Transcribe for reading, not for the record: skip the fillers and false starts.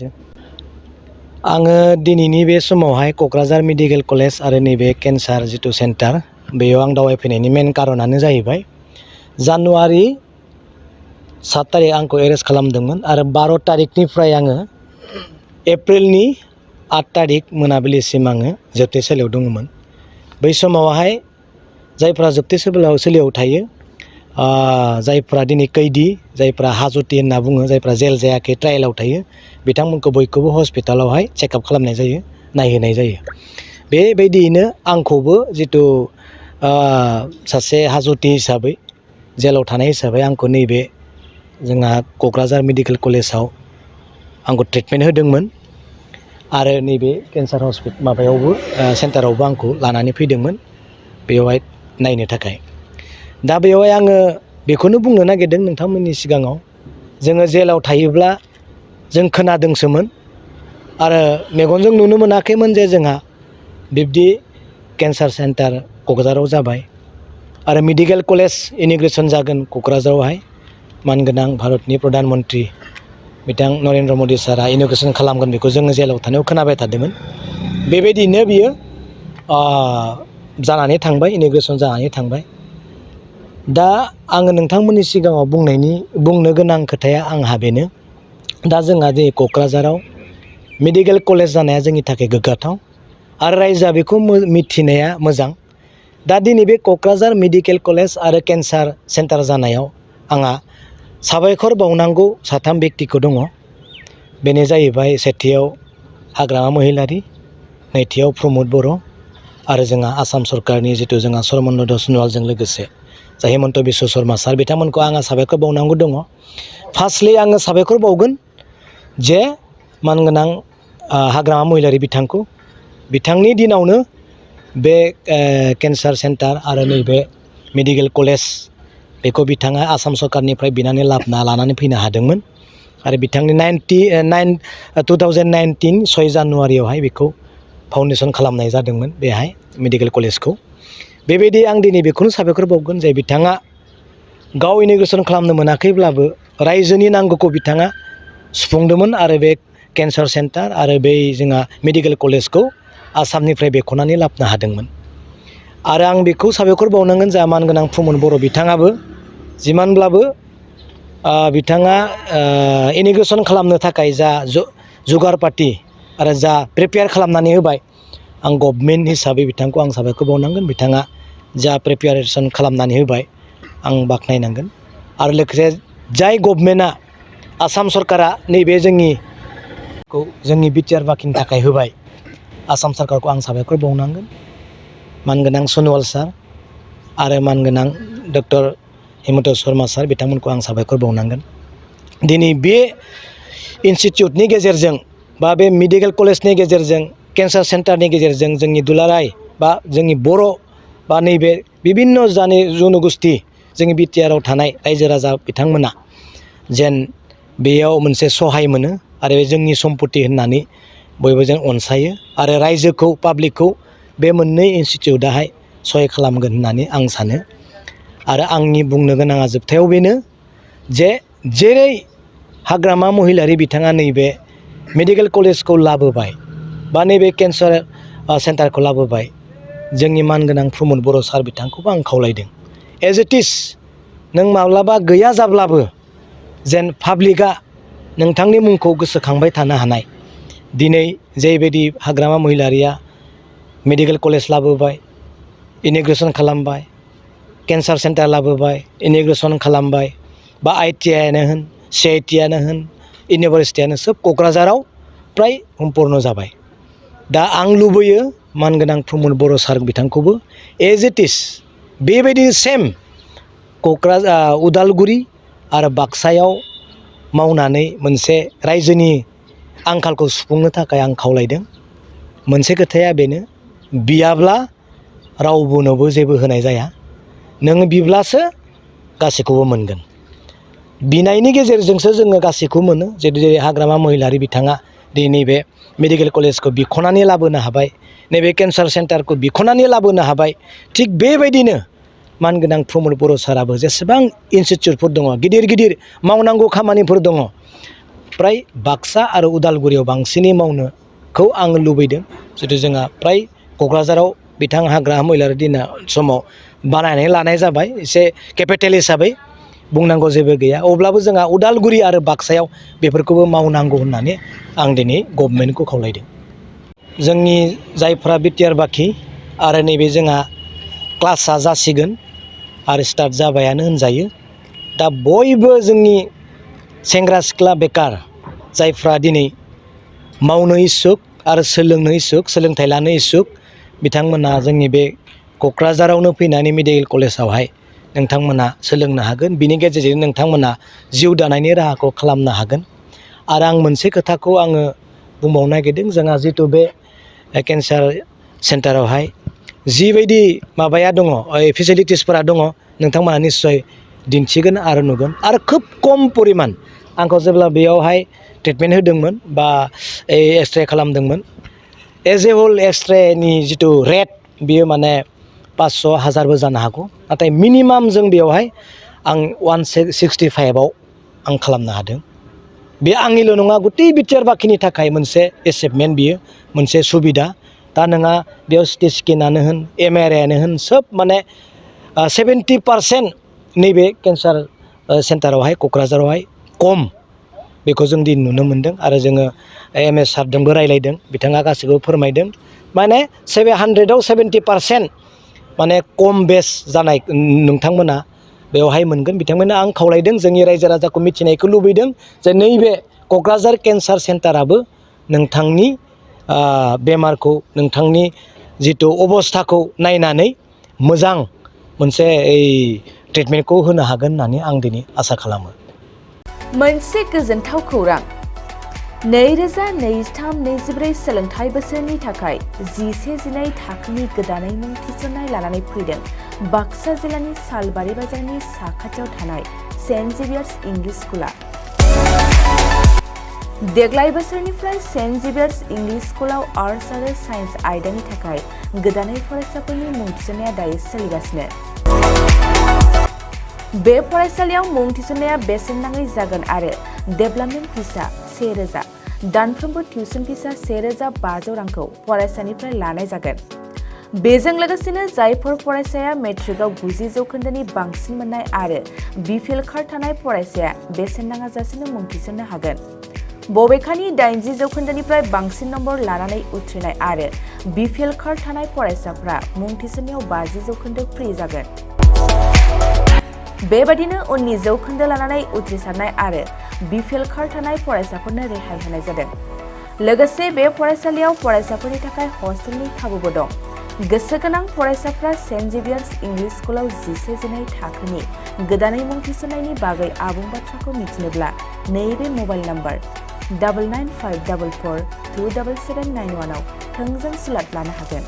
आङो दिनैनि बे समावहाय क'क्राझार मेडिकेल कलेज आरो नैबे केन्सार जिथु सेन्टार बेयाव आं दावबायफैनायनि मेन कारनानो जाहैबाय जानुवारि 7 तारिख आंखौ एरेस्ट खालामदोंमोन आरो 12 तारिखनिफ्राय आङो एप्रिलनि 8 तारिख मोनाबिलिसिम आङो जोबथेसालियाव दङमोन। बै समावहाय जायफ्रा जोबथेसालियाव थायो जायफ्रा दिनै कैदी जायफ्रा हाजती होनना बुङो जायफ्रा जेल जायाखै ट्रायेलाव थायो बिथांमोनखौ बयखौबो हस्पिटालावहाय चेकआप खालामनाय जायो नायहोनाय जायो। बेबायदियैनो आंखौबो जिथु सासे हाजती हिसाबै जेलाव थानाय हिसाबै आंखौ नैबे जोंहा क'क्राझार मेडिकेल कलेजाव आंखौ ट्रिटमेन्ट होदोंमोन आरो नैबे केन्सार माबायावबो सेन्टारावबो आंखौ लानानै फैदोंमोन बेवहाय नायनो थाखाय। दा बेवहाय आङो बेखौनो बुंनो नागिरदों नोंथांमोननि सिगाङाव जोङो जेलाव थायोब्ला जों खोनादोंसोमोन आरो मेगनजों नुनो मोनाखैमोन जे जोंहा बिब्दि केन्सार सेन्टार क'क्राझाराव जाबाय आरो मेडिकेल कलेज इन'ग्रेसन जागोन क'क्राझारावहाय मानगोनां भारतनि प्रधान मन्त्रि बिथां नरेन्द्र मदि सारआ इन'ग्रेसन खालामगोन बेखौ जोङो जेलाव थानायाव खोनाबाय थादोंमोन। बेबायदिनो बियो जानानै थांबाय इन'ग्रेसन जानानै थांबाय। दा आङो नोंथांमोननि सिगाङाव बुंनो गोनां खोथाया आंहा बेनो दा जोंहा दिनै क'क्राझाराव मेडिकेल कलेज जानाया जोंनि थाखाय गोग्गाथाव आरो रायजोआ बेखौ मिथिनाया मोजां। दा दिनै बे क'क्राझार मेडिकेल कलेज आरो केन्सार सेन्टार जानायाव आंहा साबायखर बावनांगौ 3 बेक्तिखौ दङ। बेनो जाहैबाय सेथियाव हाग्रामा महिलारि, नैथियाव प्रमद बर' आरो जोंहा आसाम सरकारनि जिथु जोंहा सर्बानन्द सन'वालजों लोगोसे जा हिमन्त बिश्व शर्मा सार बिथांमोनखौ आङो साबायखर बावनांगौ दङ। फार्स्टलि आङो साबायखर बावगोन जे मानगोनां हाग्रामा महिलारि बिथांनि दिनावनो बे केन्सार सेन्टार आरो नैबे मेडिकेल कलेज बेखौ बिथाङा आसाम सरकारनिफ्राय बिनानै लानानै फैनो हादोंमोन आरो बिथांनि 2019 6 जानुवारियावहाय बेखौ फाउन्डेसन खालामनाय जादोंमोन बेहाय मेडिकेल कलेजखौ। बेबायदि आं दिनै बेखौनो साबायखर बावगोन जे बिथाङा गाव इन'ग्रेसन खालामनो मोनाखैब्लाबो रायजोनि नांगौखौ बिथाङा सुफुंदोंमोन आरो बे केन्सार सेन्टार आरो बै जोंहा मेडिकेल कलेजखौ आसामनिफ्राय बेख'नानै लाबोनो हादोंमोन। आरो आं बेखौ साबायखर बावनांगोन जा मानगोनां प्रमद बर' बिथाङाबो जिमानब्लाबो बिथाङा इन'ग्रेसन खालामनो थाखाय जा जुगार पाति आरो जा प्रिपेयार खालामनानै होबाय आं गभर्नमेन्ट हिसाबै बिथांखौ आं साबायखर बावनांगोन। बिथाङा जा प्रिपेयारेसन खालामनानै होबाय आं बाख्नायनांगोन आरो लोगोसे जाय गभर्नमेन्टआ आसाम सरकारा नैबे जोंनि बिटिआर बाखिनि थाखाय होबाय आसाम सरकारखौ आं साबायखर बावनांगोन। मानगोनां सन'वाल सार आरो मानगोनां डक्टर हिमन्त शर्मा सार बिथांमोनखौ आं साबायखर बावनांगोन। दिनै बे इनस्टिटिउटनि गेजेरजों बा बे मेडिकेल कलेजनि गेजेरजों केन्सार सेन्टारनि गेजेरजों जोंनि दुलाराय बा जोंनि बर' बा नैबे बिभिन्न जन'गोष्ठि जोंनि बिटिआराव थानाय रायजो राजा बिथांमोना जेन बेयाव मोनसे सहाय मोनो आरो जोंनि सम्पति होननानै बयबो जों अनसायो आरो रायजोखौ पाब्लिकखौ बे मोननै इनस्टिटिउटआहाय सहाय खालामगोन होननानै आं सानो। आरो आंनि बुंनो गोनाङा जोबथायाव बेनो जे जेरै हाग्रामा महिलारि बिथाङा नैबे मेडिकेल कलेजखौ लाबोबाय बा नैबे केन्सार सेन्टारखौ लाबोबाय जोंनि मानगोनां प्रमद बर' सार बिथांखौबो आं खावलायदों एज इट इज नों माब्लाबा गैया जाब्लाबो जेन पाब्लिकआ नोंथांनि मुंखौ गोसोखांबाय थानो हानाय दिनै जेबायदि हाग्रामा महिलारिया मेडिकेल कलेज लाबोबाय इन'ग्रेसन खालामबाय केन्सार सेन्टार लाबोबाय इन'ग्रेसन खालामबाय बा ITIआनो होन CITआनो होन इउनिभारसिटियानो सोब क'क्राझाराव फ्राय सम्पुर्ण जाबाय। दा आं लुबैयो मानगोनां प्रमद बर' सार बिथांखौबो एज इट इज बेबायदि सेम उदालगुरि आरो बाक्सायाव मावनानै मोनसे रायजोनि आंखालखौ सुफुंनो थाखाय आं खावलायदों। मोनसे खोथाया बेनो बियाब्ला रावबोनोबो जेबो होनाय जाया। नोङो बिब्लासो गासैखौबो मोनगोन। बिनायनि गेजेरजोंसो जोङो गासैखौबो मोनो। जेरै हाग्रामा महिलारि बिथाङा नैबे मेडिकेल कलेजखौ बिख'नानै लाबोनो हाबाय नैबे केन्सार सेन्टारखौ बिख'नानै लाबोनो हाबाय थिग बेबायदिनो मानगोनां प्रमद बर' साराबो जेसेबां इनस्टिटिउटफोर दङ गिदिर गिदिर मावनांगौ खामानिफोर दङ फ्राय बाक्सा आरो उदालगुरियाव बांसिनै मावनोखौ आङो लुबैदों। जितु जोंहा फ्राय क'क्राझाराव बिथां हाग्रामा महिलारि दिना समाव बानायनानै लानाय जाबाय एसे केपिटेल हिसाबै बुंनांगौ जेबो गैया। अब्लाबो जोंहा उदालगुरि आरो बाक्सायाव बेफोरखौबो मावनांगौ होननानै आं दिनै गभर्नमेन्टखौ खावलायदों। जोंनि जायफ्रा बिटिआर बाखि आरो नैबे जोंहा क्लासआ जासिगोन आरो स्टार्ट जाबायानो होनजायो। दा बयबो जोंनि सेंग्रा सिख्ला बेकार जायफ्रा दिनै मावनो इस्सुक आरो सोलोंनो इस्सुक, सोलोंथाइ लानो इस्सुक, बिथांमोना जोंनि बे क'क्राझारावनो फैनानै मेडिकेल कलेजावहाय नोंथांमोना सोलोंनो हागोन। बिनि गेजेरजों नोंथांमोना जिउ दानायनि राहाखौ खालामनो हागोन। आरो आं मोनसे खोथाखौ आङो बुंबावनो नागिरदों, जोंहा जितु बे केन्सार सेन्टारावहाय जिबायदि माबाया दङ, फेसिलिटिसफोरा दङ, नोंथांमोना निस्सय दिन्थिगोन आरो नुगोन। आरो खोब खम परिमान आंखौ जेब्ला बेयावहाय ट्रिटमेन्ट होदोंमोन बा एक्सरे खालामदोंमोन, एज ए हल एक्सरेनि जितु रेट बियो माने 500 1000बो जानो हागौ। नाथाय मिनिमाम जों बेयावहाय आं 165आव आं खालामनो हादों। बे आंनिल' नङा, गथै बिटिआर बाखिनि थाखाय मोनसे एचिभमेन्ट, बियो मोनसे सुबिदा। दा नोंहा बेयाव सिटि स्केनानो होन, MRIआनो होन, सोब माने 70% नैबे केन्सार सेन्टारावहाय क'क्राझारावहाय खम, बेखौ जों दिनै नुनो मोनदों। आरो जोङो MS सारजोंबो रायज्लायदों, बिथाङा गासैखौबो फोरमायदों। माने 100आव 70% माने खम बेस जानाय नोंथांमोना बेवहाय मोनगोन। बिथांमोना आं खावलायदों, जोंनि रायजो राजाखौ मिथिनायखौ लुबैदों जे नैबे क'क्राझार केन्सार सेन्टाराबो नोंथांनि बेमारखौ, नोंथांनि जितु अबस्थाखौ नायनानै मोजां मोनसे ट्रिटमेन्टखौ होनो हागोन होननानै आं दिनै आसा खालामो। मोनसे गोजोनथाव खौरां, 2023-24 सोलोंथाइ बोसोरनि थाखाय 11-12 थाखोनि गोदानै मुं थिसननाय लानानै फैदों बाक्सा जिल्लानि सालबारि बाजारनि साखाथियाव थानाय सेन्ट जेभियार्स इंलिश स्कुला। देग्लाय बोसोरनिफ्राय सेन्ट जेभियार्स इंलिश स्कुलाव आर्ट्स आरो साइन्स आयदानि थाखाय गोदानै फरायसाफोरनि मुं थिसननाया दायो सोलिगासिनो। बे फरायसालियाव मुं थिसननाया बेसेन नाङै जागोन आरो डेभेलपमेन्ट फिसा 1000, दानफ्रोमबो टिउसन फिसा 1500 रांखौ फरायसानिफ्राय लानाय जागोन। बेजों लोगोसेनो जायफोर फरायसाया मेट्रिकआव 90% बांसिन मोननाय आरो BPL कार्ड थानाय फरायसाया बेसेन नाङाजासेनो मुं थिसननो हागोन। बबेखानि 80% बांसिन नम्बर लानानै उथ्रिनाय आरो BPL कार्ड थानाय फरायसाफ्रा मुं थिसननायाव 50% फ्रि जागोन। बेबादिनो उननि जौखोन्दो लानानै उथ्रिसारनाय आरो BPL कार्ड थानाय फरायसाफोरनो रेहाय होनाय जादों। लोगोसे बे फरायसालियाव फरायसाफोरनि थाखाय हस्टेलनि खाबुबो दं। गोसो गोनां फरायसाफ्रा सेन्ट जेभियार्स इंलिश स्कुलाव 11-12 थाखोनि गोदानै मुं थिसननायनि बागै आबुं बाथ्राखौ मिथिनोब्ला नैबे मबाइल नम्बर 9954427791 आव थोंजों सुलाद लानो हागोन।